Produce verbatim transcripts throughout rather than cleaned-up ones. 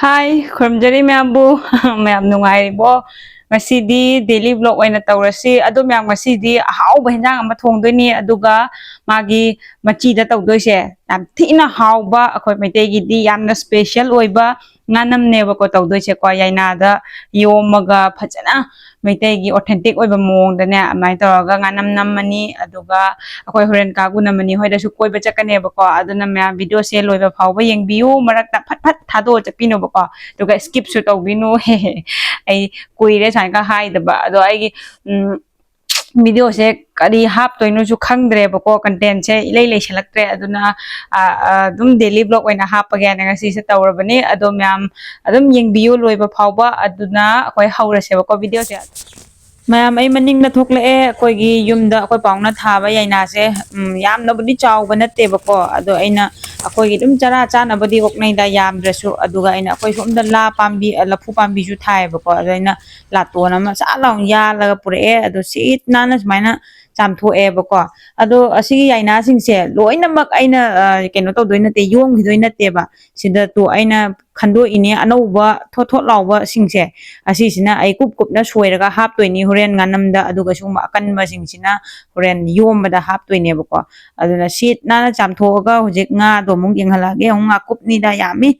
ꯍꯥꯏ, ꯈꯨꯔꯨꯝꯖꯔꯤ ꯃꯌꯥꯝꯕꯨ꯫ ꯃꯌꯥꯝ ꯅꯨꯡꯉꯥꯏꯔꯤꯕꯣ? ꯉꯁꯤꯗꯤ daily vlog ꯑꯣꯏꯅ ꯇꯧꯔꯁꯤ꯫ ꯑꯗꯣ ꯃꯌꯥꯝ, ꯉꯁꯤꯗꯤ ꯑꯍꯥꯎꯕ ꯍꯦꯟꯖꯥꯡ ꯑꯃ ꯊꯣꯡꯗꯣꯏꯅꯤ, ꯑꯗꯨꯒ ꯃꯥꯒꯤ ꯃꯆꯤꯗ ꯇꯧꯗꯣꯏꯁꯦ ꯌꯥꯝ ꯊꯤꯅ ꯍꯥꯎꯕ, ꯑꯩꯈꯣꯏ ꯃꯩꯇꯩꯒꯤꯗꯤ ꯌꯥꯝꯅ special ꯑꯣꯏꯕ ꯉꯥꯅꯝꯅꯦꯕꯀꯣ ꯇꯧꯗꯣꯏꯁꯦꯀꯣ꯫ ꯌꯥꯏꯅꯥꯗ ꯌꯣꯝꯃꯒ ꯐꯖꯅ ꯃꯩꯇꯩꯒꯤ authentic ꯑꯣꯏꯕ ꯃꯑꯣꯡꯗꯅꯦ ꯑꯗꯨꯃꯥꯏꯅ ꯇꯧꯔꯒ ꯉꯥꯅꯝ ꯅꯝꯃꯅꯤ꯫ ꯑꯗꯨꯒ ꯑꯩꯈꯣꯏ ꯍꯣꯔꯦꯟ ꯀꯥꯒꯨꯅ ꯃꯅꯤ ꯍꯣꯏꯗꯁꯨ ꯀꯣꯏꯕ ꯆꯠꯀꯅꯦꯕꯀꯣ꯫ ꯑꯗꯨꯅ ꯃꯌꯥꯝ video ꯁꯦ ꯂꯣꯏꯕ ꯐꯥꯎꯕ ꯌꯦꯡꯕꯤꯌꯨ, ꯃꯔꯛꯇ ꯐꯠ ꯐꯠ ꯊꯥꯗꯣꯛꯑ ꯆꯠꯄꯤꯅꯣꯕꯀꯣ꯫ ꯑꯗꯨꯒ skip ꯁꯨ ꯇꯧꯕꯤꯅꯨ꯫ ꯑꯩ ꯀꯨꯏꯔꯦ ꯁꯨꯃꯥꯏꯅ ꯍꯥꯏꯗꯕ꯫ ꯑꯗꯣ ꯑꯩꯒꯤ ꯎꯝ video ꯁꯦ ꯀꯔꯤ ꯍꯥꯞꯇꯣꯏꯅꯣꯁꯨ ꯈꯪꯗ꯭ꯔꯦꯕꯀꯣ, content ꯁꯦ ꯏꯂꯩ ꯂꯩꯁꯜꯂꯛꯇ꯭ꯔꯦ꯫ ꯑꯗꯨꯅ ꯑ, ꯑ, ꯑꯗꯨꯝ daily vlog ꯑꯣꯏꯅ ꯍꯥꯞꯄꯒꯦꯅ ꯉꯁꯤꯁꯦ ꯇꯧꯔꯕꯅꯤ꯫ ꯑꯗꯣ ꯃꯌꯥꯝ ꯑꯗꯨꯝ ꯌꯦꯡꯕꯤꯌꯨ ꯂꯣꯏꯕ ꯐꯥꯎꯕ꯫ ꯑꯗꯨꯅ ꯑꯩꯈꯣꯏ ꯍꯧꯔꯁꯦꯕꯀꯣ video ꯁꯦ꯫ ꯃꯌꯥꯝ, ꯑꯩ ꯃꯅꯤꯡꯗ ꯊꯣꯛꯂꯛꯑꯦ꯫ ꯑꯩꯈꯣꯏꯒꯤ ꯌꯨꯝꯗ ꯑꯩꯈꯣꯏ ꯄꯥꯎꯅ ꯊꯥꯕ ꯌꯥꯏꯅꯥꯁꯦ, ꯎꯝ, ꯌꯥꯝꯅꯕꯨꯗꯤ ꯆꯥꯎꯕ ꯅꯠꯇꯦꯕꯀꯣ, ꯑꯗꯣ ꯑꯩꯅ ꯑꯩꯈꯣꯏꯒꯤ ꯑꯗꯨꯝ ꯆꯔꯥ ꯆꯥꯅꯕꯗꯤ ꯑꯣꯛꯅꯩꯗ, ꯌꯥꯝꯗ꯭ꯔꯁꯨ꯫ ꯑꯗꯨꯒ ꯑꯩꯅ ꯑꯩꯈꯣꯏ ꯁꯣꯝꯗ ꯂꯥ ꯄꯥꯝꯕꯤ, ꯑ, ꯂꯐꯨ ꯄꯥꯝꯕꯤꯁꯨ ꯊꯥꯏꯌꯦꯕꯀꯣ, ꯑꯗꯣ ꯑꯩꯅ ꯂꯥꯇꯣꯟ ꯑꯃ ꯁꯠ ꯂꯥꯎꯅ ꯌꯥꯜꯂꯒ ꯄꯨꯔꯛꯑꯦ꯫ ꯑꯗꯣ ꯁꯤꯠ ꯅꯥꯟꯅ ꯁꯨꯃꯥꯏꯅ ꯆꯥꯝꯊꯣꯛꯑꯦꯕꯀꯣ꯫ ꯑꯗꯣ ꯑꯁꯤꯒꯤ ꯌꯥꯏꯅꯥꯁꯤꯡꯁꯦ ꯂꯣꯏꯅꯃꯛ ꯑꯩꯅ, ꯑ, ꯀꯩꯅꯣ ꯇꯧꯗꯣꯏ ꯅꯠꯇꯦ, ꯌꯣꯝꯈꯤꯗꯣꯏ ꯅꯠꯇꯦꯕ꯫ ꯁꯤꯗ ꯇꯨ ꯑꯩꯅ ꯈꯟꯗꯣꯛꯏꯅꯦ ꯑꯅꯧꯕ ꯊꯣꯠ ꯊꯣꯠ ꯂꯥꯎꯕꯁꯤꯡꯁꯦ, ꯑꯁꯤꯁꯤꯅ ꯑꯩ ꯀꯨꯞ ꯀꯨꯞꯅ ꯁꯣꯏꯔꯒ ꯍꯥꯞꯇꯣꯏꯅꯤ ꯍꯣꯔꯦꯟ ꯉꯥꯅꯝꯗ꯫ ꯑꯗꯨꯒ ꯁꯤꯒꯨꯝꯕ ꯑꯀꯟꯕꯁꯤꯡꯁꯤꯅ ꯍꯣꯔꯦꯟ ꯌꯣꯝꯕꯗ ꯍꯥꯞꯇꯣꯏꯅꯦꯕꯀꯣ꯫ ꯑꯗꯨꯅ ꯁꯤꯠ ꯅꯥꯟꯅ ꯆꯥꯝꯊꯣꯛꯑꯒ ꯍꯧꯖꯤꯛ ꯉꯥꯗꯣ ꯑꯃꯨꯛ ꯌꯦꯡꯍꯜꯂꯛꯑꯒꯦ꯫ ꯑꯃꯨꯛ ꯉꯥꯀꯨꯞꯅꯤꯗ ꯌꯥꯝꯃꯤ꯫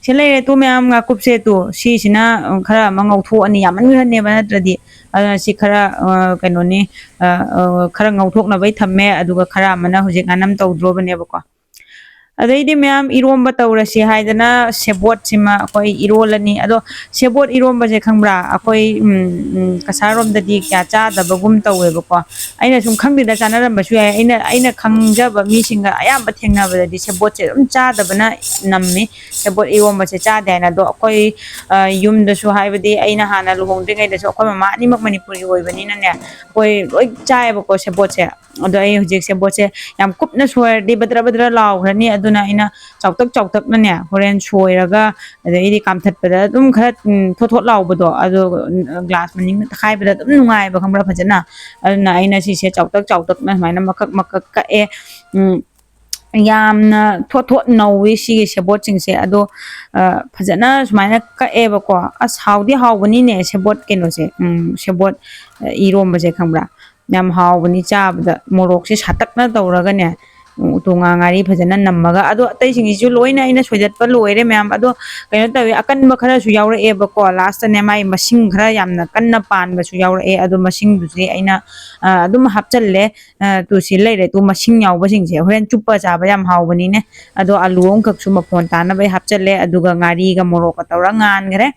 ꯁꯤ ꯂꯩꯔꯦ ꯇꯨ ꯃꯌꯥꯝ, ꯉꯥꯀꯨꯞꯁꯦ ꯇꯨ꯫ ꯁꯤꯁꯤꯅ, ꯎꯝ, ꯈꯔ ꯑꯃ ꯉꯧꯊꯣꯛꯑꯅꯤ, ꯌꯥꯝꯃꯟꯈ꯭ꯔꯅꯦꯕ ꯅꯠꯇ꯭ꯔꯗꯤ꯫ ꯑꯗꯨꯅ ꯁꯤ ꯈꯔ, ꯑ, ꯀꯩꯅꯣꯅꯤ, ꯑ, ꯑ, ꯈꯔ ꯉꯧꯊꯣꯛꯅꯕꯩ ꯊꯝꯃꯦ꯫ ꯑꯗꯨꯒ ꯈꯔ ꯑꯃꯅ ꯍꯧꯖꯤꯛ ꯉꯥꯅꯝ ꯇꯧꯗ꯭ꯔꯣꯕꯅꯦꯕꯀꯣ꯫ ꯑꯗꯩꯗꯤ ꯃꯌꯥꯝ ꯏꯔꯣꯝꯕ ꯇꯧꯔꯁꯤ ꯍꯥꯏꯗꯅ ꯁꯦꯕꯣꯠꯁꯤꯃ ꯑꯩꯈꯣꯏ ꯏꯔꯣꯜꯂꯅꯤ꯫ ꯑꯗꯣ ꯁꯦꯕꯣꯠ ꯏꯔꯣꯝꯕꯁꯦ ꯈꯪꯕ꯭ꯔꯥ? ꯑꯩꯈꯣꯏ, ꯎꯝ, ꯎꯝ, ꯀꯁꯥꯔꯣꯝꯗꯗꯤ ꯀꯌꯥ ꯆꯥꯗꯕꯒꯨꯝ ꯇꯧꯋꯦꯕꯀꯣ꯫ ꯑꯩꯅ ꯁꯨꯝ ꯈꯪꯗꯦꯗ, ꯆꯥꯅꯔꯝꯕꯁꯨ ꯌꯥꯏ꯫ ꯑꯩꯅ, ꯑꯩꯅ ꯈꯪꯖꯕ ꯃꯤꯁꯤꯡꯒ ꯑꯌꯥꯝꯕ ꯊꯦꯡꯅꯕꯗꯗꯤ ꯁꯦꯕꯣꯠꯁꯦ ꯑꯗꯨꯝ ꯆꯥꯗꯕꯅ ꯅꯝꯃꯤ꯫ ꯁꯦꯕꯣꯠ ꯏꯔꯣꯝꯕꯁꯦ ꯆꯥꯗꯦ ꯍꯥꯏꯅ꯫ ꯑꯗꯣ ꯑꯩꯈꯣꯏ, ꯑ, ꯌꯨꯝꯗꯁꯨ, ꯍꯥꯏꯕꯗꯤ ꯑꯩꯅ ꯍꯥꯟꯅ ꯂꯨꯍꯣꯡꯗ꯭ꯔꯤꯉꯩꯗꯁꯨ ꯑꯩꯈꯣꯏ ꯃꯃꯥ ꯑꯅꯤꯃꯛ ꯃꯅꯤꯄꯨꯔꯒꯤ ꯑꯣꯏꯕꯅꯤꯅꯅꯦ, ꯑꯩꯈꯣꯏ ꯂꯣꯏ ꯆꯥꯏꯌꯦꯕꯀꯣ ꯁꯦꯕꯣꯠꯁꯦ꯫ ꯑꯗꯣ ꯑꯩ ꯍꯧꯖꯤꯛ ꯁꯦꯕꯣꯠꯁꯦ ꯌꯥꯝ ꯀꯨꯞꯅ ꯁꯣꯏꯔꯗꯤ ꯕꯗ꯭ꯔ ꯕꯗ꯭ꯔ ꯂꯥꯎꯈ꯭ꯔꯅꯤ꯫ ꯑꯗꯨꯅ ꯑꯩꯅ ꯆꯥꯎꯇꯛ ꯆꯥꯎꯇꯛꯅꯅꯦ ꯍꯣꯔꯦꯟ ꯁꯣꯏꯔꯒ, ꯑꯗꯩꯗꯤ ꯀꯥꯝꯊꯠꯄꯗ ꯑꯗꯨꯝ ꯈꯔ, ꯎꯝ, ꯊꯣꯠ ꯊꯣꯠ ꯂꯥꯎꯕꯗꯣ, ꯑꯗꯣ, ꯎꯝ, ꯒ꯭ꯂꯥꯁ ꯃꯅꯤꯡꯗ ꯇꯛꯈꯥꯏꯕꯗ ꯑꯗꯨꯝ ꯅꯨꯡꯉꯥꯏꯕ, ꯈꯪꯕ꯭ꯔꯥ, ꯐꯖꯅ꯫ ꯑꯗꯨꯅ ꯑꯩꯅ ꯁꯤꯁꯦ ꯆꯥꯎꯇꯛ ꯆꯥꯎꯇꯛꯅ ꯁꯨꯃꯥꯏꯅ ꯃꯀꯛ ꯃꯀꯛ ꯀꯛꯑꯦ꯫ ꯎꯝ, ꯌꯥꯝꯅ ꯊꯣꯠ ꯊꯣꯠ ꯅꯧꯋꯤ ꯁꯤꯒꯤ ꯁꯦꯕꯣꯠꯁꯤꯡꯁꯦ꯫ ꯑꯗꯣ, ꯑ, ꯐꯖꯅ ꯁꯨꯃꯥꯏꯅ ꯀꯛꯑꯦꯕꯀꯣ꯫ ꯑꯁ, ꯍꯥꯎꯗꯤ ꯍꯥꯎꯕꯅꯤꯅꯦ ꯁꯦꯕꯣꯠ ꯀꯩꯅꯣꯁꯦ, ꯎꯝ, ꯁꯦꯕꯣꯠ, ꯑ, ꯏꯔꯣꯝꯕꯁꯦ, ꯈꯪꯕ꯭ꯔꯥ? ꯌꯥꯝ ꯍꯥꯎꯕꯅꯤ ꯆꯥꯕꯗ꯫ ꯃꯣꯔꯣꯛꯁꯦ ꯁꯥꯇꯛꯅ ꯇꯧꯔꯒꯅꯦ, ꯎꯝ, ꯎꯇꯣꯡ ꯉꯥ ꯉꯥꯔꯤ ꯐꯖꯅ ꯅꯝꯃꯒ꯫ ꯑꯗꯣ ꯑꯇꯩꯁꯤꯡꯁꯤꯁꯨ ꯂꯣꯏꯅ ꯑꯩꯅ ꯁꯣꯏꯗꯠꯄ ꯂꯣꯏꯔꯦ ꯃꯌꯥꯝ꯫ ꯑꯗꯣ ꯀꯩꯅꯣ ꯇꯧꯋꯤ, ꯑꯀꯟꯕ ꯈꯔꯁꯨ ꯌꯥꯎꯔꯛꯑꯦꯕꯀꯣ꯫ Last-ꯇꯅꯦ ꯃꯥꯏ ꯃꯁꯤꯡ ꯈꯔ ꯌꯥꯝꯅ ꯀꯟꯅ ꯄꯥꯟꯕꯁꯨ ꯌꯥꯎꯔꯛꯑꯦ꯫ ꯑꯗꯣ ꯃꯁꯤꯡꯗꯨꯗꯤ ꯑꯩꯅ, ꯑ, ꯑꯗꯨꯝ ꯍꯥꯞꯆꯜꯂꯦ꯫ ꯑ, ꯇꯨ ꯁꯤ ꯂꯩꯔꯦ꯫ ꯇꯨ ꯃꯁꯤꯡ ꯌꯥꯎꯕꯁꯤꯡꯁꯦ ꯍꯣꯔꯦꯟ ꯆꯨꯞꯄ ꯆꯥꯕ ꯌꯥꯝ ꯍꯥꯎꯕꯅꯤꯅꯦ꯫ ꯑꯗꯣ ꯑꯂꯨ ꯑꯃꯈꯛꯁꯨ ꯃꯐꯣꯟ ꯇꯥꯅꯕ ꯑꯩ ꯍꯥꯞꯆꯜꯂꯦ꯫ ꯑꯗꯨꯒ ꯉꯥꯔꯤꯒ ꯃꯣꯔꯣꯛꯀ ꯇꯧꯔ ꯉꯥꯟꯈ꯭ꯔꯦ꯫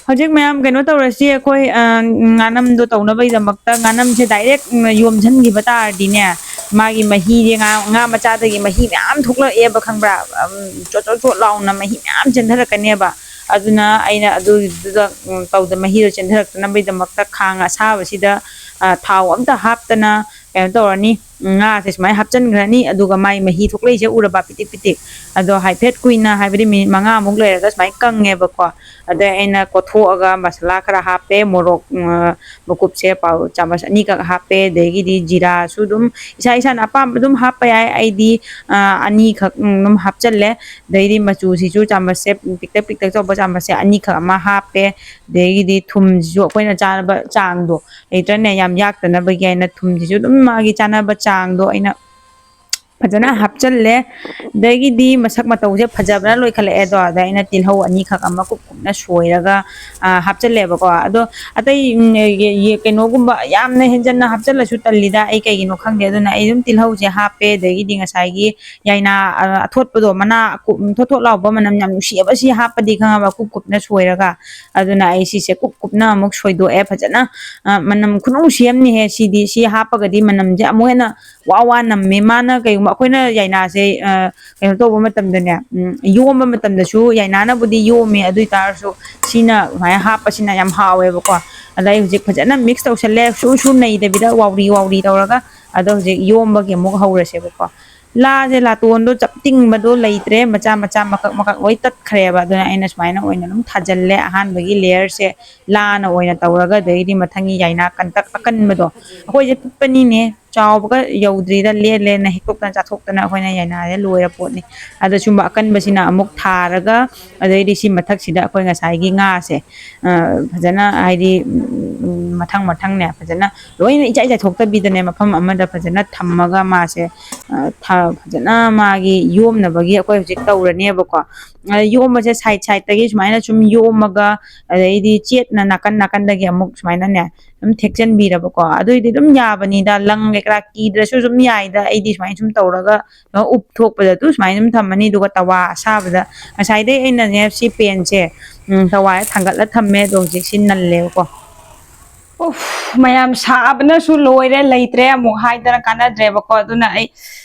ꯍꯧꯖꯤꯛ ꯃꯌꯥꯝ ꯀꯩꯅꯣ ꯇꯧꯔꯁꯤ꯫ ꯑꯩꯈꯣꯏ, ꯑ, ꯉꯥꯅꯝꯗꯣ ꯇꯧꯅꯕꯒꯤꯗꯃꯛꯇ ꯉꯥꯅꯝꯁꯦ direct, ꯎꯝ, ꯌꯣꯝꯁꯤꯟꯈꯤꯕ ꯇꯥꯔꯗꯤꯅꯦ, ꯃꯥꯒꯤ ꯃꯍꯤꯁꯦ, ꯉꯥ, ꯉꯥ ꯃꯆꯥꯗꯒꯤ ꯃꯍꯤ ꯃꯌꯥꯝ ꯊꯣꯛꯂꯛꯑꯦꯕ, ꯈꯪꯕ꯭ꯔꯥ? ꯎꯝ, ꯆꯣꯠ ꯆꯣꯠ ꯆꯣꯠ ꯂꯥꯎꯅ ꯃꯍꯤ ꯃꯌꯥꯝ ꯆꯦꯟꯊꯔꯛꯀꯅꯦꯕ꯫ ꯑꯗꯨꯅ ꯑꯩꯅ ꯑꯗꯨꯗꯨꯗ, ꯎꯝ, ꯇꯧꯗ ꯃꯍꯤꯗꯣ ꯆꯦꯟꯊꯔꯛꯇꯅꯕꯒꯤꯗꯃꯛꯇ ꯈꯥꯡ ꯑꯁꯥꯕꯁꯤꯗ, ꯑ, ꯊꯥꯎ ꯑꯝꯇ ꯍꯥꯞꯇꯅ ꯀꯩꯅꯣ ꯇꯧꯔꯅꯤ꯫ ꯎꯝ, ꯉꯥꯁꯦ ꯁꯨꯃꯥꯏꯅ ꯍꯥꯞꯆꯤꯟꯈ꯭ꯔꯅꯤ꯫ ꯑꯗꯨꯒ ꯃꯥꯏ ꯃꯍꯤ ꯊꯣꯛꯂꯛꯏꯁꯦ ꯎꯔꯕ, ꯄꯤꯇꯤꯛ ꯄꯤꯇꯤꯛ? ꯑꯗꯣ ꯍꯥꯏꯐꯦꯠ ꯀꯨꯏꯅ, ꯍꯥꯏꯕꯗꯤ ꯃꯤꯅꯤꯠ ꯃꯉꯥꯃꯨꯛ ꯂꯩꯔꯒ ꯁꯨꯃꯥꯏꯅ ꯀꯪꯉꯦꯕꯀꯣ꯫ ꯑꯗꯩ ꯑꯩꯅ ꯀꯣꯠꯊꯣꯛꯑꯒ ꯃꯁꯥꯂꯥ ꯈꯔ ꯍꯥꯞꯄꯦ, ꯃꯣꯔꯣꯛ, ꯎꯝ, ꯃꯀꯨꯞꯁꯦ ꯄꯥꯎ ꯆꯥꯃꯁ ꯑꯅꯤꯈꯛ ꯍꯥꯞꯄꯦ꯫ ꯑꯗꯒꯤꯗꯤ ꯖꯤꯔꯥꯁꯨ ꯑꯗꯨꯝ ꯏꯁꯥ ꯏꯁꯥꯅ ꯑꯄꯥꯝꯕ ꯑꯗꯨꯝ ꯍꯥꯞꯄ ꯌꯥꯏ꯫ ꯑꯩꯗꯤ, ꯑ, ꯑꯅꯤꯈꯛ, ꯎꯝ, ꯑꯗꯨꯝ ꯍꯥꯞꯆꯜꯂꯦ꯫ ꯑꯗꯩꯗꯤ ꯃꯆꯨꯁꯤꯁꯨ ꯆꯥꯃꯁꯁꯦ ꯄꯤꯛꯇꯛ ꯄꯤꯛꯇꯛ ꯇꯧꯕ ꯆꯥꯃꯁꯁꯦ ꯑꯅꯤꯈꯛ ꯑꯃ ꯍꯥꯞꯄꯦ꯫ ꯑꯗꯒꯤꯗꯤ ꯊꯨꯝꯁꯤꯁꯨ ꯑꯩꯈꯣꯏꯅ ꯆꯥꯅꯕ ꯆꯥꯡꯗꯣ ꯂꯩꯇ꯭ꯔꯅꯦ, ꯌꯥꯝ ꯌꯥꯛꯇꯅꯕꯒꯤ ꯍꯥꯏꯅ ꯊꯨꯝꯁꯤꯁꯨ ꯑꯗꯨꯝ ꯃꯥꯒꯤ ꯆꯥꯅꯕ ꯆꯥꯡꯗꯣ ꯑꯩꯅ ꯐꯖꯅ ꯍꯥꯞꯆꯜꯂꯦ꯫ ꯑꯗꯒꯤꯗꯤ ꯃꯁꯛ ꯃꯇꯧꯁꯦ ꯐꯖꯕꯅ ꯂꯣꯏꯈꯠꯂꯛꯑꯦ꯫ ꯑꯗꯣ ꯑꯗ ꯑꯩꯅ ꯇꯤꯜꯍꯧ ꯑꯅꯤꯈꯛ ꯑꯃ ꯀꯨꯞ ꯀꯨꯞꯅ ꯁꯣꯏꯔꯒ, ꯑ, ꯍꯥꯞꯆꯜꯂꯦꯕꯀꯣ꯫ ꯑꯗꯣ ꯑꯇꯩ, ꯎꯝ, ꯌꯦ-, ꯌꯦ-, ꯀꯩꯅꯣꯒꯨꯝꯕ ꯌꯥꯝꯅ ꯍꯦꯟꯖꯟꯅ ꯍꯥꯞꯆꯜꯂꯁꯨ ꯇꯜꯂꯤꯗ, ꯑꯩ ꯀꯩꯒꯤꯅꯣ ꯈꯪꯗꯦ꯫ ꯑꯗꯨꯅ ꯑꯩ ꯑꯗꯨꯝ ꯇꯤꯜꯍꯧꯁꯦ ꯍꯥꯞꯄꯦ꯫ ꯑꯗꯒꯤꯗꯤ ꯉꯁꯥꯏꯒꯤ ꯌꯥꯏꯅꯥ, ꯑ, ꯑꯊꯣꯠꯄꯗꯣ, ꯃꯅꯥ ꯀꯨꯞ-, ꯊꯣꯠ ꯊꯣꯠ ꯂꯥꯎꯕ ꯃꯅꯝ ꯌꯥꯝ ꯅꯨꯡꯁꯤꯑꯕ, ꯁꯤ ꯍꯥꯞꯄꯗꯤ ꯈꯪꯉꯕ, ꯀꯨꯞ ꯀꯨꯞꯅ ꯁꯣꯏꯔꯒ꯫ ꯑꯗꯨꯅ ꯑꯩ ꯁꯤꯁꯦ ꯀꯨꯞ ꯀꯨꯞꯅ ꯑꯃꯨꯛ ꯁꯣꯏꯗꯣꯛꯑꯦ ꯐꯖꯅ꯫ ꯑ, ꯃꯅꯝ ꯈꯨꯅꯨꯡꯁꯤ ꯑꯃꯅꯤꯍꯦ ꯁꯤꯗꯤ꯫ ꯁꯤ ꯍꯥꯞꯄꯒꯗꯤ ꯃꯅꯝꯁꯦ ꯑꯃꯨꯛ ꯍꯦꯟꯅ ꯋꯥ ꯋꯥ ꯅꯝꯃꯦ꯫ ꯃꯥꯅ ꯀꯩꯒꯨꯝꯕ ꯑꯩꯈꯣꯏꯅ ꯌꯥꯏꯅꯥꯁꯦ, ꯑ, ꯀꯩꯅꯣ ꯇꯧꯕ ꯃꯇꯝꯗꯅꯦ, ꯎꯝ, ꯌꯣꯝꯕ ꯃꯇꯝꯗꯁꯨ ꯌꯥꯏꯅꯥꯅꯕꯨꯗꯤ ꯌꯣꯝꯃꯦ, ꯑꯗꯨ ꯑꯣꯏ ꯇꯥꯔꯁꯨ ꯁꯤꯅ ꯁꯨꯃꯥꯏꯅ ꯍꯥꯞꯄꯁꯤꯅ ꯌꯥꯝ ꯍꯥꯎꯋꯦꯕꯀꯣ꯫ ꯑꯗ ꯑꯩ ꯍꯧꯖꯤꯛ ꯐꯖꯅ mix ꯇꯧꯁꯜꯂꯦ, ꯁꯨꯔ ꯁꯨꯔ ꯅꯩꯗꯕꯤꯗ ꯋꯥꯎꯔꯤ ꯋꯥꯎꯔꯤ ꯇꯧꯔꯒ꯫ ꯑꯗꯣ ꯍꯧꯖꯤꯛ ꯌꯣꯝꯕꯒꯤ ꯑꯃꯨꯛ ꯍꯧꯔꯁꯦꯕꯀꯣ꯫ ꯂꯥꯁꯦ, ꯂꯥꯇꯣꯟꯗꯣ ꯆꯞ ꯇꯤꯡꯕꯗꯣ ꯂꯩꯇ꯭ꯔꯦ, ꯃꯆꯥ ꯃꯆꯥ ꯃꯀꯛ ꯃꯀꯛ ꯂꯣꯏ ꯇꯠꯈ꯭ꯔꯦꯕ꯫ ꯑꯗꯨꯅ ꯑꯩꯅ ꯁꯨꯃꯥꯏꯅ ꯑꯣꯏꯅ ꯑꯗꯨꯝ ꯊꯥꯖꯤꯜꯂꯦ, ꯑꯍꯥꯟꯕꯒꯤ ꯂꯦꯌꯔꯁꯦ ꯂꯥꯅ ꯑꯣꯏꯅ ꯇꯧꯔꯒ, ꯑꯗꯩꯗꯤ ꯃꯊꯪꯒꯤ ꯌꯥꯏꯅꯥ ꯀꯟꯇꯛ ꯑꯀꯟꯕꯗꯣ, ꯑꯩꯈꯣꯏꯁꯦ ꯄꯤꯛꯄꯅꯤꯅꯦ, ꯆꯥꯎꯕꯒ ꯌꯧꯗ꯭ꯔꯤꯗ, ꯂꯦꯟ ꯂꯦꯟꯅ ꯍꯦꯛꯇꯣꯛꯇꯅ ꯆꯥꯊꯣꯛꯇꯅ ꯑꯩꯈꯣꯏꯅ ꯌꯥꯏꯅꯥꯁꯦ ꯂꯣꯏꯔ ꯄꯣꯠꯅꯤ꯫ ꯑꯗꯣ ꯁꯨꯝꯕ ꯑꯀꯟꯕꯁꯤꯅ ꯑꯃꯨꯛ ꯊꯥꯔꯒ, ꯑꯗꯩꯗꯤ ꯁꯤ ꯃꯊꯛꯁꯤꯗ ꯑꯩꯈꯣꯏ ꯉꯁꯥꯏꯒꯤ ꯉꯥꯁꯦ, ꯑ, ꯐꯖꯅ, ꯍꯥꯏꯗꯤ, ꯎꯝ, ꯃꯊꯪ ꯃꯊꯪꯅꯦ, ꯐꯖꯅ ꯂꯣꯏꯅ ꯏꯆꯥꯏ ꯆꯥꯏꯊꯣꯛꯇꯕꯤꯗꯅꯦ, ꯃꯐꯝ ꯑꯃꯗ ꯐꯖꯅ ꯊꯝꯃꯒ ꯃꯥꯁꯦ, ꯑ, ꯊ-, ꯐꯖꯅ ꯃꯥꯒꯤ ꯌꯣꯝꯅꯕꯒꯤ ꯑꯩꯈꯣꯏ ꯍꯧꯖꯤꯛ ꯇꯧꯔꯅꯦꯕꯀꯣ꯫ ꯑ, ꯌꯣꯝꯕꯁꯦ ꯁꯥꯏꯠ ꯁꯥꯏꯠꯇꯒꯤ ꯁꯨꯃꯥꯏꯅ ꯁꯨꯝ ꯌꯣꯝꯃꯒ, ꯑꯗꯩꯗꯤ ꯆꯦꯠꯅ ꯅꯥꯀꯟ ꯅꯥꯀꯟꯗꯒꯤ ꯑꯃꯨꯛ ꯁꯨꯃꯥꯏꯅꯅꯦ, ꯑꯗꯨꯝ ꯊꯦꯛꯆꯟꯕꯤꯔꯕꯀꯣ꯫ ꯑꯗꯨꯏꯗꯤ ꯑꯗꯨꯝ ꯌꯥꯕꯅꯤꯗ, ꯂꯪ ꯀꯩꯀꯔꯥ ꯀꯤꯗ꯭ꯔꯁꯨ ꯑꯗꯨꯝ ꯌꯥꯏꯗ꯫ ꯑꯩꯗꯤ ꯁꯨꯃꯥꯏꯅ ꯁꯨꯝ ꯇꯧꯔꯒ ꯎꯞꯊꯣꯛꯄꯗ ꯑꯗꯨꯝ ꯁꯨꯃꯥꯏꯅ ꯑꯗꯨꯝ ꯊꯝꯃꯅꯤ꯫ ꯑꯗꯨꯒ ꯇꯋꯥ ꯑꯁꯥꯕꯗ, ꯉꯁꯥꯏꯗꯩ ꯑꯩꯅꯅꯦ ꯁꯤ ꯄꯦꯟꯁꯦ, ꯎꯝ, ꯇꯋꯥꯗ ꯊꯥꯡꯒꯠꯂ ꯊꯝꯃꯦ꯫ ꯑꯗꯣ ꯍꯧꯖꯤꯛ ꯁꯤ ꯅꯜꯂꯦꯕꯀꯣ꯫ ꯎꯐ, ꯃꯌꯥꯝ ꯁꯥꯕꯅꯁꯨ ꯂꯣꯏꯔꯦ, ꯂꯩꯇ꯭ꯔꯦ ꯑꯃꯨꯛ ꯍꯥꯏꯗꯅ ꯀꯥꯟꯅꯗ꯭ꯔꯦꯕꯀꯣ꯫ ꯑꯗꯨꯅ ꯑꯩ,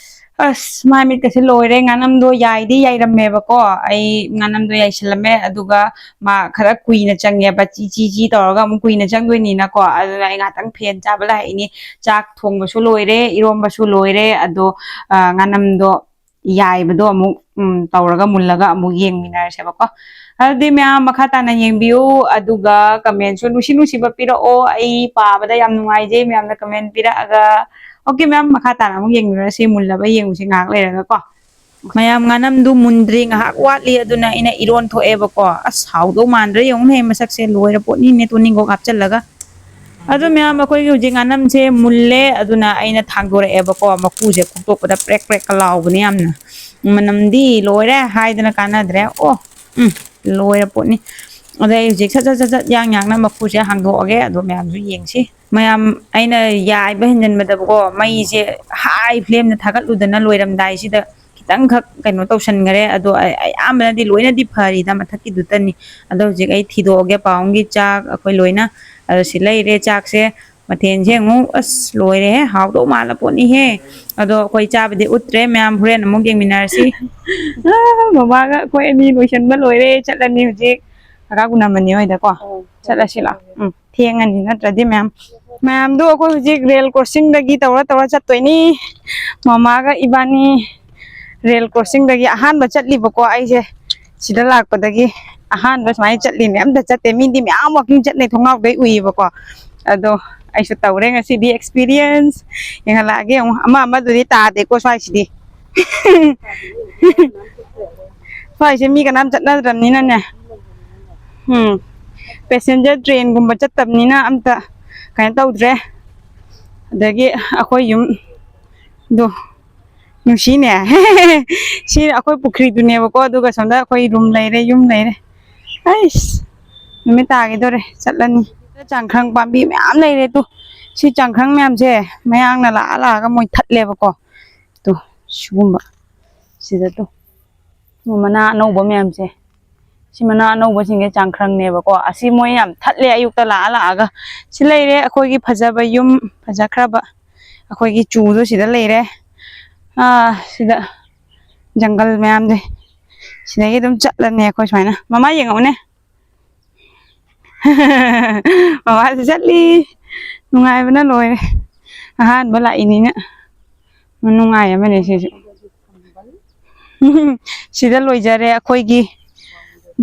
ꯑꯁ, ꯃꯥꯏ ꯃꯤꯠꯀꯁꯦ ꯂꯣꯏꯔꯦ꯫ ꯉꯥꯅꯝꯗꯣ ꯌꯥꯏꯗꯤ ꯌꯥꯏꯔꯝꯃꯦꯕꯀꯣ, ꯑꯩ ꯉꯥꯅꯝꯗꯣ ꯌꯥꯏꯁꯜꯂꯝꯃꯦ꯫ ꯑꯗꯨꯒ ꯃꯥ ꯈꯔ ꯀꯨꯏꯅ ꯆꯪꯉꯦꯕ, ꯆꯤ ꯆꯤ ꯆꯤ ꯇꯧꯔꯒ ꯑꯃꯨꯛ ꯀꯨꯏꯅ ꯆꯪꯗꯣꯏꯅꯤꯅꯀꯣ꯫ ꯑꯗꯨꯅ ꯑꯩ ꯉꯥꯛꯇꯪ ꯐꯦꯟ ꯆꯥꯕ ꯂꯥꯛꯏꯅꯤ꯫ ꯆꯥꯛ ꯊꯣꯡꯕꯁꯨ ꯂꯣꯏꯔꯦ, ꯏꯔꯣꯝꯕꯁꯨ ꯂꯣꯏꯔꯦ꯫ ꯑꯗꯣ, ꯑ, ꯉꯥꯅꯝꯗꯣ ꯌꯥꯏꯕꯗꯣ ꯑꯃꯨꯛ, ꯎꯝ, ꯇꯧꯔꯒ ꯃꯨꯜꯂꯒ ꯑꯃꯨꯛ ꯌꯦꯡꯃꯤꯟꯅꯔꯁꯦꯕꯀꯣ꯫ ꯑꯗꯨꯗꯤ ꯃꯌꯥꯝ ꯃꯈꯥ ꯇꯥꯅ ꯌꯦꯡꯕꯤꯌꯨ, ꯑꯗꯨꯒ ꯀꯃꯦꯟꯁꯨ ꯅꯨꯡꯁꯤ ꯅꯨꯡꯁꯤꯕ ꯄꯤꯔꯛꯑꯣ꯫ ꯑꯩ ꯄꯥꯕꯗ ꯌꯥꯝ ꯅꯨꯡꯉꯥꯏꯖꯩ ꯃꯌꯥꯝꯅ ꯀꯃꯦꯟ ꯄꯤꯔꯛꯑꯒ꯫ ꯑꯣꯀꯦ ꯃꯌꯥꯝ, ꯃꯈꯥ ꯇꯥꯅ ꯑꯃꯨꯛ ꯌꯦꯡꯃꯤꯟꯅꯔꯁꯤ, ꯃꯨꯜꯂꯕ ꯌꯦꯡꯉꯨꯁꯤ ꯉꯥꯏꯍꯥꯛ ꯂꯩꯔꯒꯀꯣ꯫ ꯃꯌꯥꯝ, ꯉꯥꯅꯝꯗꯨ ꯃꯨꯟꯗ꯭ꯔꯤ, ꯉꯥꯏꯍꯥꯛ ꯋꯥꯠꯂꯤ꯫ ꯑꯗꯨꯅ ꯑꯩꯅ ꯏꯔꯣꯟ ꯊꯣꯛꯑꯦꯕꯀꯣ꯫ ꯑꯁ, ꯍꯥꯎꯗꯧ ꯃꯥꯟꯗ꯭ꯔꯦ, ꯌꯦꯡꯉꯨꯅꯦ ꯃꯁꯛꯁꯦ, ꯂꯣꯏꯔ ꯄꯣꯠꯅꯤ, ꯅꯦꯇꯣꯅꯤꯡꯈꯣꯛ ꯍꯥꯞꯆꯜꯂꯒ꯫ ꯑꯗꯨ ꯃꯌꯥꯝ, ꯑꯩꯈꯣꯏꯒꯤ ꯍꯧꯖꯤꯛ ꯉꯥꯅꯝꯁꯦ ꯃꯨꯜꯂꯦ꯫ ꯑꯗꯨꯅ ꯑꯩꯅ ꯊꯥꯡꯗꯣꯔꯛꯑꯦꯕꯀꯣ, ꯃꯀꯨꯁꯦ ꯈꯣꯛꯇꯣꯛꯄꯗ ꯄ꯭ꯔꯦꯛ ꯄ꯭ꯔꯦꯛꯀ ꯂꯥꯎꯕꯅꯦ ꯌꯥꯝꯅ꯫ ꯃꯅꯝꯗꯤ ꯂꯣꯏꯔꯦ, ꯍꯥꯏꯗꯅ ꯀꯥꯟꯅꯗ꯭ꯔꯦ꯫ ꯑꯣ, ꯎꯝ, ꯂꯣꯏꯔ ꯄꯣꯠꯅꯤ꯫ ꯑꯗ ꯑꯩ ꯍꯧꯖꯤꯛ ꯁꯠ ꯁꯠ ꯁꯠ ꯁꯠ ꯌꯥꯡ ꯌꯥꯡꯅ ꯃꯀꯨꯁꯦ ꯍꯥꯡꯗꯣꯛꯑꯒꯦ꯫ ꯑꯗꯣ ꯃꯌꯥꯝꯁꯨ ꯌꯦꯡꯁꯤ꯫ ꯃꯌꯥꯝ, ꯑꯩꯅ ꯌꯥꯏꯕ ꯍꯦꯟꯖꯟꯕꯗꯕꯀꯣ, ꯃꯩꯁꯦ ꯍꯥꯏ ꯐ꯭ꯂꯦꯝꯗ ꯊꯥꯒꯠꯂꯨꯗꯅ ꯂꯣꯏꯔꯝꯗꯥꯏꯁꯤꯗ ꯈꯤꯇꯪꯈꯛ ꯀꯩꯅꯣ ꯇꯧꯁꯟꯈꯔꯦ꯫ ꯑꯗꯣ ꯑꯩ, ꯑꯌꯥꯝꯕꯅꯗꯤ ꯂꯣꯏꯅꯗꯤ ꯐꯔꯤꯗ ꯃꯊꯛꯀꯤꯗꯨꯇꯅꯤ꯫ ꯑꯗꯣ ꯍꯧꯖꯤꯛ ꯑꯩ ꯊꯤꯗꯣꯛꯑꯒꯦ ꯄꯥꯎꯡꯒꯤ ꯆꯥꯛ ꯑꯩꯈꯣꯏ ꯂꯣꯏꯅ꯫ ꯑꯗꯣ ꯁꯤ ꯂꯩꯔꯦ ꯆꯥꯛꯁꯦ꯫ ꯃꯊꯦꯜꯁꯦ ꯑꯃꯨꯛ, ꯑꯁ, ꯂꯣꯏꯔꯦꯍꯦ, ꯍꯥꯎꯗꯧ ꯃꯥꯜꯂ ꯄꯣꯠꯅꯤꯍꯦ꯫ ꯑꯗꯣ ꯑꯩꯈꯣꯏ ꯆꯥꯕꯗꯤ ꯎꯠꯇ꯭ꯔꯦ ꯃꯌꯥꯝ, ꯍꯣꯔꯦꯟ ꯑꯃꯨꯛ ꯌꯦꯡꯃꯤꯟꯅꯔꯁꯤ꯫ ꯑꯥ, ꯃꯃꯥꯒ ꯑꯩꯈꯣꯏ ꯑꯅꯤ ꯂꯣꯏꯁꯟꯕ ꯂꯣꯏꯔꯦ, ꯆꯠꯂꯅꯤ ꯍꯧꯖꯤꯛ ꯀꯀꯥ ꯒꯨꯅꯥꯃꯅꯤ ꯍꯣꯏꯗꯀꯣ꯫ ꯆꯠꯂꯁꯤ ꯂꯥꯛꯑꯣ꯫ ꯎꯝ, ꯊꯦꯡꯉꯅꯤ ꯅꯠꯇ꯭ꯔꯗꯤ ꯃꯌꯥꯝ꯫ ꯃꯌꯥꯝꯗꯣ ꯑꯩꯈꯣꯏ ꯍꯧꯖꯤꯛ ꯔꯦꯜ ꯀ꯭ꯔꯣꯁꯤꯡꯗꯒꯤ ꯇꯧꯔ ꯇꯧꯔ ꯆꯠꯇꯣꯏꯅꯤ꯫ ꯃꯃꯥꯒ ꯏꯕꯥꯅꯤ ꯔꯦꯜ ꯀ꯭ꯔꯣꯁꯤꯡꯗꯒꯤ ꯑꯍꯥꯟꯕ ꯆꯠꯂꯤꯕꯀꯣ꯫ ꯑꯩꯁꯦ ꯁꯤꯗ ꯂꯥꯛꯄꯗꯒꯤ ꯑꯍꯥꯟꯕ ꯁꯨꯃꯥꯏꯅ ꯆꯠꯂꯤꯅꯦ꯫ ꯑꯝꯇ ꯆꯠꯇꯦ, ꯃꯤꯗꯤ ꯃꯌꯥꯝ ꯋꯥꯛꯀꯤꯡ ꯆꯠꯅꯩ ꯊꯣꯡꯅꯥꯎꯗꯩ ꯎꯏꯌꯦꯕꯀꯣ꯫ ꯑꯗꯣ ꯑꯩꯁꯨ ꯇꯧꯔꯦ ꯉꯁꯤꯗꯤ ꯑꯦꯛꯁꯄꯤꯔꯤꯌꯦꯟꯁ꯫ ꯌꯦꯡꯍꯜꯂꯛꯑꯒꯦ ꯑꯃꯨꯛ꯫ ꯑꯃ ꯑꯃꯗꯨꯗꯤ ꯇꯥꯗꯦꯀꯣ ꯁ꯭ꯋꯥꯏꯁꯤꯗꯤ꯫ ꯁ꯭ꯋꯥꯏꯁꯦ ꯃꯤ ꯀꯅꯥꯝ ꯆꯠꯅꯗ꯭ꯔꯕꯅꯤꯅꯅꯦ꯫ ꯎꯝ꯫ ꯄꯦꯁꯦꯟꯖꯔ ꯇ꯭ꯔꯦꯟꯒꯨꯝꯕ ꯆꯠꯇꯕꯅꯤꯅ ꯑꯝꯇ ꯀꯩꯅꯣ ꯇꯧꯗ꯭ꯔꯦ꯫ ꯑꯗꯒꯤ ꯑꯩꯈꯣꯏ ꯌꯨꯝꯗꯣ ꯅꯨꯡꯁꯤꯅꯦ꯫ ꯁꯤ ꯑꯩꯈꯣꯏ ꯄꯨꯈ꯭ꯔꯤꯗꯨꯅꯦꯕꯀꯣ, ꯑꯗꯨꯒ ꯁꯣꯝꯗ ꯑꯩꯈꯣꯏ ꯔꯨꯝ ꯂꯩꯔꯦ, ꯌꯨꯝ ꯂꯩꯔꯦ꯫ ꯑꯩꯁ, ꯅꯨꯃꯤꯠ ꯇꯥꯈꯤꯗꯣꯔꯦ, ꯆꯠꯂꯅꯤ꯫ ꯆꯥꯡꯈ꯭ꯔꯪ ꯄꯥꯝꯕꯤ ꯃꯌꯥꯝ ꯂꯩꯔꯦ ꯇꯨ꯫ ꯁꯤ ꯆꯥꯡꯈ꯭ꯔꯪ ꯃꯌꯥꯝꯁꯦ ꯃꯌꯥꯡꯅ ꯂꯥꯛꯑ ꯂꯥꯛꯑꯒ ꯃꯣꯏ ꯊꯠꯂꯦꯕꯀꯣ꯫ ꯇꯨ, ꯁꯤꯒꯨꯝꯕ꯫ ꯁꯤꯗ ꯇꯨ꯫ ꯃꯅꯥ ꯑꯅꯧꯕ ꯃꯌꯥꯝꯁꯦ꯫ ꯁꯤ ꯃꯅꯥ ꯑꯅꯧꯕꯁꯤꯡꯁꯦ ꯆꯥꯡꯈ꯭ꯔꯪꯅꯦꯕꯀꯣ꯫ ꯑꯁꯤ ꯃꯣꯏ ꯌꯥꯝ ꯊꯠꯂꯦ ꯑꯌꯨꯛꯇ ꯂꯥꯛꯑ ꯂꯥꯛꯑꯒ꯫ ꯁꯤ ꯂꯩꯔꯦ ꯑꯩꯈꯣꯏꯒꯤ ꯐꯖꯕ ꯌꯨꯝ, ꯐꯖꯈ꯭ꯔꯕ꯫ ꯑꯩꯈꯣꯏꯒꯤ ꯆꯨꯗꯣ ꯁꯤꯗ ꯂꯩꯔꯦ꯫ ꯑꯥ, ꯁꯤꯗ ꯖꯪꯒꯜ ꯃꯌꯥꯝꯁꯦ꯫ ꯁꯤꯗꯒꯤ ꯑꯗꯨꯝ ꯆꯠꯂꯅꯤ ꯑꯩꯈꯣꯏ ꯁꯨꯃꯥꯏꯅ꯫ ꯃꯃꯥ ꯌꯦꯡꯉꯛꯎꯅꯦ꯫ ꯃꯃꯥꯁꯨ ꯆꯠꯂꯤ꯫ ꯅꯨꯡꯉꯥꯏꯕꯅ ꯂꯣꯏꯔꯦ꯫ ꯑꯍꯥꯟꯕ ꯂꯥꯛꯏꯅꯤꯅ꯫ ꯅꯨꯡꯉꯥꯏ ꯑꯃꯅꯦ ꯁꯤꯁꯨ꯫ ꯁꯤꯗ ꯂꯣꯏꯖꯔꯦ ꯑꯩꯈꯣꯏꯒꯤ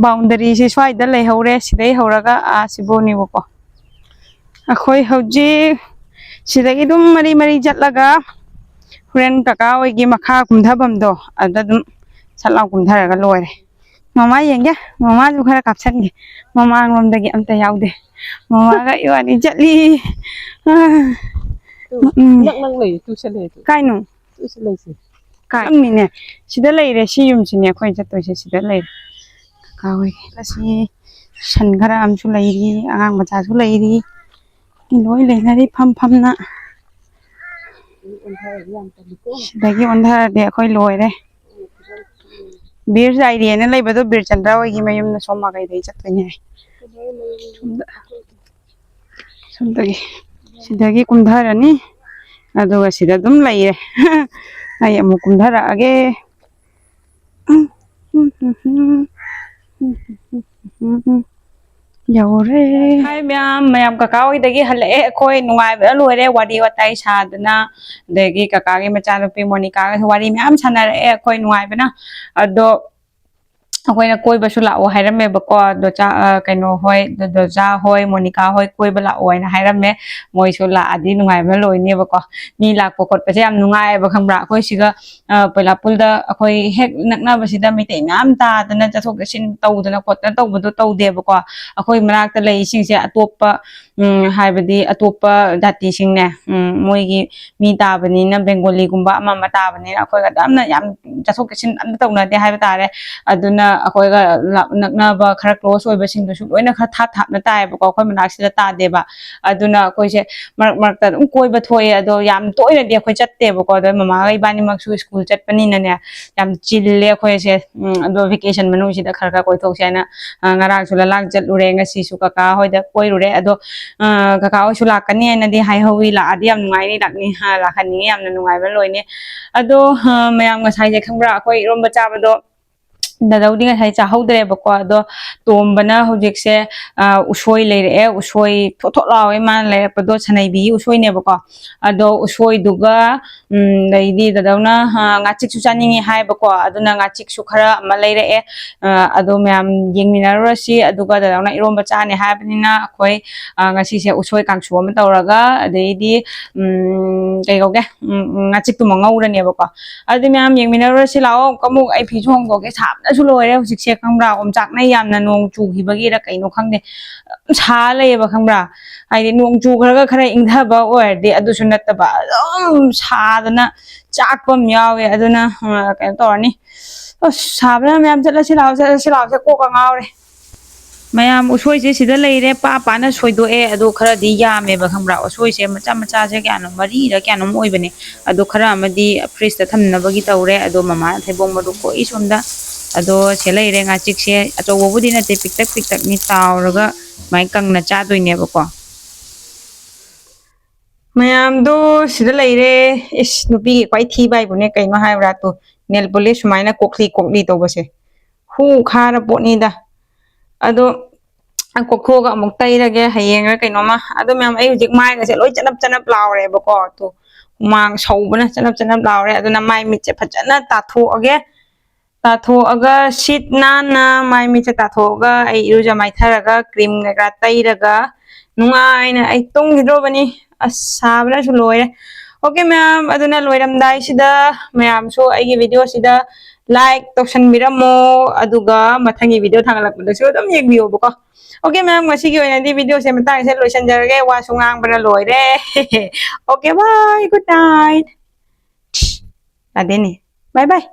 ꯕꯥꯎꯟꯗꯔꯤꯁꯤ ꯁ꯭ꯋꯥꯏꯗ ꯂꯩꯍꯧꯔꯦ꯫ ꯁꯤꯗꯩ ꯍꯧꯔꯒ ꯑꯥ ꯁꯤꯕꯣꯅꯦꯕꯀꯣ꯫ ꯑꯩꯈꯣꯏ ꯍꯧꯖꯤꯛ ꯁꯤꯗꯒꯤ ꯑꯗꯨꯝ ꯃꯔꯤ ꯃꯔꯤ ꯆꯠꯂꯒ ꯍꯣꯔꯦꯟ ꯀꯀꯥ ꯍꯣꯏꯒꯤ ꯃꯈꯥ ꯀꯨꯝꯊꯐꯝꯗꯣ ꯑꯗꯨꯗ ꯑꯗꯨꯝ ꯁꯠ ꯂꯥꯎ ꯀꯨꯝꯊꯔꯒ ꯂꯣꯏꯔꯦ꯫ ꯃꯃꯥ ꯌꯦꯡꯒꯦ꯫ ꯃꯃꯥꯁꯨ ꯈꯔ ꯀꯥꯞꯁꯟꯒꯦ꯫ ꯃꯃꯥꯡꯂꯣꯝꯗꯒꯤ ꯑꯝꯇ ꯌꯥꯎꯗꯦ꯫ ꯃꯃꯥꯒ ꯏꯕꯥꯅꯤ ꯆꯠꯂꯤ꯫ ꯑꯥ꯫ ꯇꯨ, ꯎꯝ꯫ ꯅꯛ ꯅꯛ ꯂꯩꯌꯦ, ꯇꯨ ꯁꯤ ꯂꯩꯌꯦ, ꯇꯨ꯫ ꯀꯥꯏꯅꯣ? ꯇꯨ ꯁꯤ ꯂꯩꯁꯦ꯫ ꯀꯥꯏ? ꯌꯨꯝꯅꯤꯅꯦ꯫ ꯁꯤꯗ ꯂꯩꯔꯦ꯫ ꯁꯤ ꯌꯨꯝꯁꯤꯅꯦ ꯑꯩꯈꯣꯏ ꯆꯠꯇꯣꯏꯁꯦ꯫ ꯁꯤꯗ ꯂꯩꯔꯦ꯫ ꯀꯀꯥ ꯍꯣꯏꯒꯤ꯫ ꯑꯁꯤ ꯁꯟ ꯈꯔ ꯑꯃꯁꯨ ꯂꯩꯔꯤ꯫ ꯑꯉꯥꯡ ꯃꯆꯥꯁꯨ ꯂꯩꯔꯤ꯫ ꯂꯣꯏ ꯂꯩꯅꯔꯤ ꯐꯝ ꯐꯝꯅ꯫ ꯁꯤꯗꯒꯤ ꯑꯣꯟꯊꯔꯗꯤ ꯑꯩꯈꯣꯏ ꯂꯣꯏꯔꯦ꯫ ꯕꯤꯔ ꯆꯥꯏꯔꯤꯅ ꯂꯩꯕꯗꯣ ꯕꯤꯔꯆꯟꯗ꯭ꯔ ꯍꯣꯏꯒꯤ ꯃꯌꯨꯝꯗ ꯁꯣꯝ ꯃꯥꯏꯀꯩꯗꯒꯤ ꯆꯠꯇꯣꯏꯅꯦ ꯍꯥꯏ꯫ ꯁꯣꯝꯗ, ꯁꯣꯝꯗꯒꯤ, ꯁꯤꯗꯒꯤ ꯀꯨꯝꯊꯔꯅꯤ꯫ ꯑꯗꯨꯒ ꯁꯤꯗ ꯑꯗꯨꯝ ꯂꯩꯔꯦ꯫ ꯑꯩ ꯑꯃꯨꯛ ꯀꯨꯝꯊꯔꯛꯑꯒꯦ꯫ ꯌꯧꯔꯦ꯫ ꯍꯥꯏ ꯃꯌꯥꯝ, ꯃꯌꯥꯝ ꯀꯀꯥ ꯍꯣꯏꯗꯒꯤ ꯍꯜꯂꯛꯑꯦ꯫ ꯑꯩꯈꯣꯏ ꯅꯨꯡꯉꯥꯏꯕꯅ ꯂꯣꯏꯔꯦ, ꯋꯥꯔꯤ ꯋꯥꯇꯥꯏ ꯁꯥꯗꯅ, ꯑꯗꯒꯤ ꯀꯀꯥꯒꯤ ꯃꯆꯥꯅꯨꯄꯤ ꯃꯣꯅꯤꯀꯥꯒꯁꯨ ꯋꯥꯔꯤ ꯃꯌꯥꯝ ꯁꯥꯟꯅꯔꯛꯑꯦ ꯑꯩꯈꯣꯏ ꯅꯨꯡꯉꯥꯏꯕꯅ꯫ ꯑꯗꯣ ꯑꯩꯈꯣꯏꯅ ꯀꯣꯏꯕꯁꯨ ꯂꯥꯛꯑꯣ ꯍꯥꯏꯔꯝꯃꯦꯕꯀꯣ, ꯗꯣꯆꯥ, ꯑ, ꯀꯩꯅꯣ ꯍꯣꯏ, ꯗꯣ-, ꯗꯣꯖꯥ ꯍꯣꯏ, ꯃꯣꯅꯤꯀꯥ ꯍꯣꯏ ꯀꯣꯏꯕ ꯂꯥꯛꯑꯣ ꯍꯥꯏꯅ ꯍꯥꯏꯔꯝꯃꯦ꯫ ꯃꯣꯏꯁꯨ ꯂꯥꯛꯑꯗꯤ ꯅꯨꯡꯉꯥꯏꯕꯅ ꯂꯣꯏꯅꯦꯕꯀꯣ꯫ ꯃꯤ ꯂꯥꯛꯄ ꯈꯣꯠꯄꯁꯦ ꯌꯥꯝ ꯅꯨꯡꯉꯥꯏꯌꯦꯕ, ꯈꯪꯕ꯭ꯔꯥ? ꯑꯩꯈꯣꯏ ꯁꯤꯒ, ꯑ, ꯄꯣꯏꯂꯥꯄꯨꯜꯗ ꯑꯩꯈꯣꯏ ꯍꯦꯛ ꯅꯛꯅꯕꯁꯤꯗ ꯃꯩꯇꯩ ꯃꯌꯥꯝ ꯇꯥꯗꯅ ꯆꯠꯊꯣꯛ ꯆꯠꯁꯤꯟ ꯇꯧꯗꯅ ꯈꯣꯠꯇꯅ ꯇꯧꯕꯗꯣ ꯇꯧꯗꯦꯕꯀꯣ꯫ ꯑꯩꯈꯣꯏ ꯃꯅꯥꯛꯇ ꯂꯩꯔꯤꯁꯤꯡꯁꯦ ꯑꯇꯣꯞꯄ, ꯎꯝ, ꯍꯥꯏꯕꯗꯤ ꯑꯇꯣꯞꯄ ꯖꯥꯇꯤꯁꯤꯡꯅꯦ, ꯎꯝ, ꯃꯣꯏꯒꯤ ꯃꯤ ꯇꯥꯕꯅꯤꯅ, ꯕꯦꯡꯒꯣꯂꯤꯒꯨꯝꯕ ꯑꯃ ꯑꯃ ꯇꯥꯕꯅꯤꯅ ꯑꯩꯈꯣꯏꯒ ꯑꯗꯨꯝꯅ ꯌꯥꯝ ꯆꯠꯊꯣꯛ ꯆꯠꯁꯤꯟ ꯑꯝꯇ ꯇꯧꯅꯗꯦ ꯍꯥꯏꯕ ꯇꯥꯔꯦ꯫ ꯑꯗꯨꯅ ꯑꯩꯈꯣꯏꯒ ꯂꯥꯞ-, ꯅꯛꯅꯕ ꯈꯔ close ꯑꯣꯏꯕꯁꯤꯡꯗꯨꯁꯨ ꯂꯣꯏꯅ ꯈꯔ ꯊꯥꯞ ꯊꯥꯞꯅ ꯇꯥꯏꯌꯦꯕꯀꯣ, ꯑꯩꯈꯣꯏ ꯃꯅꯥꯛꯁꯤꯗ ꯇꯥꯗꯦꯕ꯫ ꯑꯗꯨꯅ ꯑꯩꯈꯣꯏꯁꯦ ꯃꯔꯛ ꯃꯔꯛꯇ ꯑꯗꯨꯝ ꯀꯣꯏꯕ ꯊꯣꯛꯑꯦ, ꯑꯗꯣ ꯌꯥꯝ ꯇꯣꯏꯅꯗꯤ ꯑꯩꯈꯣꯏ ꯆꯠꯇꯦꯕꯀꯣ꯫ ꯑꯗꯣ ꯃꯃꯥꯒ ꯏꯕꯥꯅꯤꯃꯛꯁꯨ ꯁ꯭ꯀꯨꯜ ꯆꯠꯄꯅꯤꯅꯅꯦ, ꯌꯥꯝ ꯆꯤꯜꯂꯦ ꯑꯩꯈꯣꯏꯁꯦ꯫ ꯎꯝ, ꯑꯗꯣ vacation ꯃꯅꯨꯡꯁꯤꯗ ꯈꯔ ꯈꯔ ꯀꯣꯏꯊꯣꯛꯁꯦ ꯍꯥꯏꯅ, ꯑ, ꯉꯔꯥꯡꯁꯨ ꯂꯂꯥꯡ ꯆꯠꯂꯨꯔꯦ, ꯉꯁꯤꯁꯨ ꯀꯀꯥ ꯍꯣꯏꯗ ꯀꯣꯏꯔꯨꯔꯦ꯫ ꯑꯗꯣ, ꯑ, ꯀꯀꯥ ꯍꯣꯏꯁꯨ ꯂꯥꯛꯀꯅꯤ ꯍꯥꯏꯅꯗꯤ ꯍꯥꯏꯍꯧꯋꯤ, ꯂꯥꯛꯑꯗꯤ ꯌꯥꯝ ꯅꯨꯡꯉꯥꯏꯅꯤ, ꯂꯥꯛꯅꯤ, ꯑ, ꯂꯥꯛꯍꯟꯅꯤꯡꯉꯤ, ꯌꯥꯝꯅ ꯅꯨꯡꯉꯥꯏꯕ ꯂꯣꯏꯅꯤ꯫ ꯑꯗꯣ, ꯑ, ꯃꯌꯥꯝ ꯉꯁꯥꯏꯁꯦ ꯈꯪꯕ꯭ꯔꯥ, ꯑꯩꯈꯣꯏ ꯏꯔꯣꯝꯕ ꯆꯥꯕꯗꯣ ꯗꯥꯗꯧꯗꯤ ꯉꯁꯥꯏ ꯆꯥꯍꯧꯗ꯭ꯔꯦꯕꯀꯣ꯫ ꯑꯗꯣ ꯇꯣꯝꯕꯅ ꯍꯧꯖꯤꯛꯁꯦ, ꯑ, ꯎꯁꯣꯏ ꯂꯩꯔꯛꯑꯦ, ꯎꯁꯣꯏ ꯊꯣꯠ ꯊꯣꯠ ꯂꯥꯎꯋꯦ ꯃꯥꯅ ꯂꯩꯔꯛꯄꯗꯣ, ꯁꯅꯩꯕꯤꯒꯤ ꯎꯁꯣꯏꯅꯦꯕꯀꯣ꯫ ꯑꯗꯣ ꯎꯁꯣꯏꯗꯨꯒ, ꯎꯝ, ꯑꯗꯩꯗꯤ ꯗꯥꯗꯧꯅ, ꯑ, ꯉꯥꯆꯤꯛꯁꯨ ꯆꯥꯅꯤꯡꯉꯤ ꯍꯥꯏꯕꯀꯣ, ꯑꯗꯨꯅ ꯉꯥꯆꯤꯛꯁꯨ ꯈꯔ ꯑꯃ ꯂꯩꯔꯛꯑꯦ꯫ ꯑ, ꯑꯗꯣ ꯃꯌꯥꯝ ꯌꯦꯡꯃꯤꯟꯅꯔꯨꯔꯁꯤ, ꯑꯗꯨꯒ ꯗꯥꯗꯧꯅ ꯏꯔꯣꯝꯕ ꯆꯥꯅꯤ ꯍꯥꯏꯕꯅꯤꯅ ꯑꯩꯈꯣꯏ, ꯑ, ꯉꯁꯤꯁꯦ ꯎꯁꯣꯏ ꯀꯥꯡꯁꯨ ꯑꯃ ꯇꯧꯔꯒ, ꯑꯗꯩꯗꯤ, ꯎꯝ, ꯀꯩ ꯀꯧꯒꯦ, ꯎꯝ, ꯎꯝ, ꯉꯥꯆꯤꯛꯇꯨꯃ ꯉꯧꯔꯅꯦꯕꯀꯣ꯫ ꯑꯗꯨꯗꯤ ꯃꯌꯥꯝ ꯌꯦꯡꯃꯤꯟꯅꯔꯨꯔꯁꯤ ꯂꯥꯛꯑꯣ꯫ ꯑꯃꯨꯛ ꯑꯩ ꯐꯤꯁꯨ ꯍꯣꯡꯗꯣꯛꯀꯦ, ꯁꯥꯕꯅꯁꯨ ꯂꯣꯏꯔꯦ ꯍꯧꯖꯤꯛꯁꯦ, ꯈꯪꯕ꯭ꯔꯥ? ꯑꯣꯝꯆꯥꯛꯅꯩ ꯌꯥꯝꯅ, ꯅꯣꯡ ꯆꯨꯈꯤꯕꯒꯤꯔ ꯀꯩꯅꯣ ꯈꯪꯗꯦ, ꯑꯗꯨꯝ ꯁꯥ ꯂꯩꯌꯦꯕ, ꯈꯪꯕ꯭ꯔꯥ? ꯍꯥꯏꯗꯤ ꯅꯣꯡ ꯆꯨꯈ꯭ꯔꯒ ꯈꯔ ꯏꯪꯊꯕ ꯑꯣꯏꯔꯗꯤ ꯑꯗꯨꯁꯨ ꯅꯠꯇꯕ, ꯑꯗꯨꯝ ꯁꯥꯗꯅ ꯆꯥꯛꯄ ꯑꯃ ꯌꯥꯎꯋꯦ꯫ ꯑꯗꯨꯅ, ꯑ, ꯀꯩꯅꯣ ꯇꯧꯔꯅꯤ꯫ ꯑꯁ, ꯁꯥꯕꯅ ꯃꯌꯥꯝ ꯆꯠꯂꯁꯤ ꯂꯥꯛꯑꯣ, ꯆꯠꯂꯁꯤ ꯂꯥꯛꯑꯣꯁꯦ ꯀꯣꯛꯀ ꯉꯥꯎꯔꯦ꯫ ꯃꯌꯥꯝ ꯎꯁꯣꯏꯁꯦ ꯁꯤꯗ ꯂꯩꯔꯦ, ꯄꯥ ꯄꯥꯅ ꯁꯣꯏꯗꯣꯛꯑꯦ꯫ ꯑꯗꯣ ꯈꯔꯗꯤ ꯌꯥꯝꯃꯦꯕ, ꯈꯪꯕ꯭ꯔꯥ? ꯎꯁꯣꯏꯁꯦ ꯃꯆꯥ ꯃꯆꯥꯁꯦ ꯀꯌꯥꯅꯣ, ꯃꯔꯤꯔ ꯀꯌꯥꯅꯣꯝ ꯑꯣꯏꯕꯅꯦ꯫ ꯑꯗꯣ ꯈꯔ ꯑꯃꯗꯤ fridgeꯇ ꯊꯝꯅꯕꯒꯤ ꯇꯧꯔꯦ꯫ ꯑꯗꯣ ꯃꯃꯥꯅ ꯊꯩꯕꯣꯡ ꯃꯔꯨ ꯈꯣꯛꯏ ꯁꯣꯝꯗ꯫ ꯑꯗꯣ ꯁꯤ ꯂꯩꯔꯦ ꯉꯥꯆꯤꯛꯁꯦ, ꯑꯆꯧꯕꯕꯨꯗꯤ ꯅꯠꯇꯦ, ꯄꯤꯛꯇꯛ ꯄꯤꯛꯇꯛꯅꯤ, ꯇꯥꯎꯔꯒ ꯁꯨꯃꯥꯏꯅ ꯀꯪꯅ ꯆꯥꯗꯣꯏꯅꯦꯕꯀꯣ꯫ ꯃꯌꯥꯝꯗꯣ ꯁꯤꯗ ꯂꯩꯔꯦ꯫ ꯏꯁ, ꯅꯨꯄꯤꯒꯤ ꯈ꯭ꯋꯥꯏ ꯊꯤꯕ ꯍꯥꯏꯕꯨꯅꯦ ꯀꯩꯅꯣ ꯍꯥꯏꯕ꯭ꯔꯥ ꯇꯨ, nail polish ꯁꯨꯃꯥꯏꯅ ꯀꯣꯛꯂꯤ ꯀꯣꯛꯂꯤ ꯇꯧꯕꯁꯦ꯫ ꯍꯨ ꯈꯥꯔ ꯄꯣꯠꯅꯤꯗ꯫ ꯑꯗꯣ ꯀꯣꯛꯊꯣꯛꯑꯒ ꯑꯃꯨꯛ ꯇꯩꯔꯒꯦ ꯍꯌꯦꯡꯔ ꯀꯩꯅꯣꯝꯃ꯫ ꯑꯗꯣ ꯃꯌꯥꯝ, ꯑꯩ ꯍꯧꯖꯤꯛ ꯃꯥꯏꯒꯁꯦ ꯂꯣꯏ ꯆꯅꯞ ꯆꯅꯞ ꯂꯥꯎꯔꯦꯕꯀꯣ꯫ ꯇꯣ, ꯍꯨꯃꯥꯡ ꯁꯧꯕꯅ ꯆꯅꯞ ꯆꯅꯞ ꯂꯥꯎꯔꯦ꯫ ꯑꯗꯨꯅ ꯃꯥꯏ ꯃꯤꯠꯁꯦ ꯐꯖꯅ ꯇꯥꯊꯣꯛꯑꯒꯦ꯫ ꯇꯥꯊꯣꯛꯑꯒ ꯁꯤꯠ ꯅꯥꯟꯅ ꯃꯥꯏ ꯃꯤꯠꯁꯦ ꯇꯥꯊꯣꯛꯑꯒ ꯑꯩ ꯏꯔꯨꯖ ꯃꯥꯏꯊꯔꯒ ꯀ꯭ꯔꯤꯝ ꯀꯩꯀꯥ ꯇꯩꯔꯒ ꯅꯨꯡꯉꯥꯏꯅ ꯑꯩ ꯇꯨꯝꯈꯤꯗ꯭ꯔꯣꯕꯅꯤ꯫ ꯑꯁ, ꯁꯥꯕꯅꯁꯨ ꯂꯣꯏꯔꯦ꯫ ꯑꯣꯀꯦ ꯃꯌꯥꯝ, ꯑꯗꯨꯅ ꯂꯣꯏꯔꯝꯗꯥꯏꯁꯤꯗ ꯃꯌꯥꯝꯁꯨ ꯑꯩꯒꯤ ꯚꯤꯗꯤꯑꯣꯁꯤꯗ ꯂꯥꯏꯛ ꯇꯧꯁꯟꯕꯤꯔꯝꯃꯣ, ꯑꯗꯨꯒ ꯃꯊꯪꯒꯤ ꯚꯤꯗꯤꯑꯣ ꯊꯥꯒꯠꯂꯛꯄꯗꯁꯨ ꯑꯗꯨꯝ ꯌꯦꯡꯕꯤꯌꯣꯕꯀꯣ꯫ ꯑꯣꯀꯦ ꯃꯌꯥꯝ, ꯉꯁꯤꯒꯤ ꯑꯣꯏꯅꯗꯤ ꯚꯤꯗꯤꯑꯣꯁꯦ ꯃꯇꯥꯡꯁꯦ ꯂꯣꯏꯁꯟꯖꯔꯒꯦ꯫ ꯋꯥꯁꯨ ꯉꯥꯡꯕꯅ ꯂꯣꯏꯔꯦ꯫ Okay, bye, good night꯫ ꯌꯥꯗꯦꯅꯦ꯫ Bye bye꯫